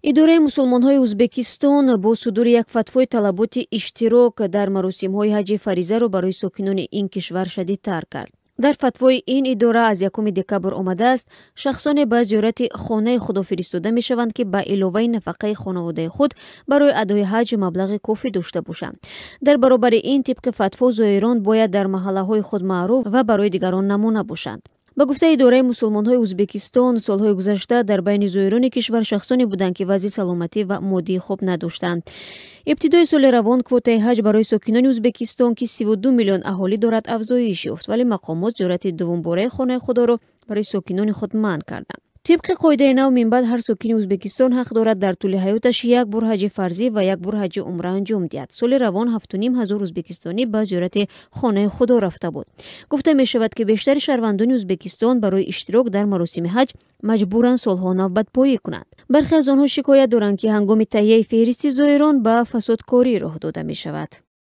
Идораи мусулмонҳои Ӯзбекистон бо судури як фатвои талаботи иштирок дар маросимҳои ҳаҷи фаризаро барои сокинони ин кишвар шадидтар кард. Дар фатвои ин идора аз 1 декабр омадааст, шахсоне ба зиёрати хонаи Худо фиристода мешаванд, ки ба иловаи нафақаи хонаводаи худ барои адои ҳаҷ маблағи кофӣ дошта бошанд. Дар баробари ин, тибқи фатво, зоирон бояд дар маҳаллаҳои худ маъруф ва барои дигарон намуна бошанд. Ба гуфтаи идораи мусулмонҳои Ӯзбекистон, солҳои гузашта дар байни зоирони кишвар шахсоне буданд, ки вазъи саломатӣ ва моддии хуб надоштанд. Ибтидои соли равон квотаи ҳаҷ барои сокинони Ӯзбекистон, ки 32 миллион аҳолӣ дорад, афзоиш ёфт, вале мақомот зиёрати дуввумбораи хонаи Худоро барои сокинони худ манъ карданд. Тибқи қоидаи нав, минбаъд ҳар сокини Ӯзбекистон ҳақ дорад дар тӯли ҳаёташ як бор ҳаҷи фарзӣ ва як бор ҳаҷи умра анҷом диҳад. Соли равон 7500 ӯзбекистонӣ ба зиёрати хонаи Худо рафта буд. Гуфта мешавад, ки бештари шаҳрвандони Ӯзбекистон барои иштирок дар маросими ҳаҷ маҷбуранд солҳо навбатпоӣ кунанд. Бархе аз онҳо шикоят доранд, ки ҳангоми таҳияи феҳристи зоирон ба фасодкорӣ роҳ дода мешавад.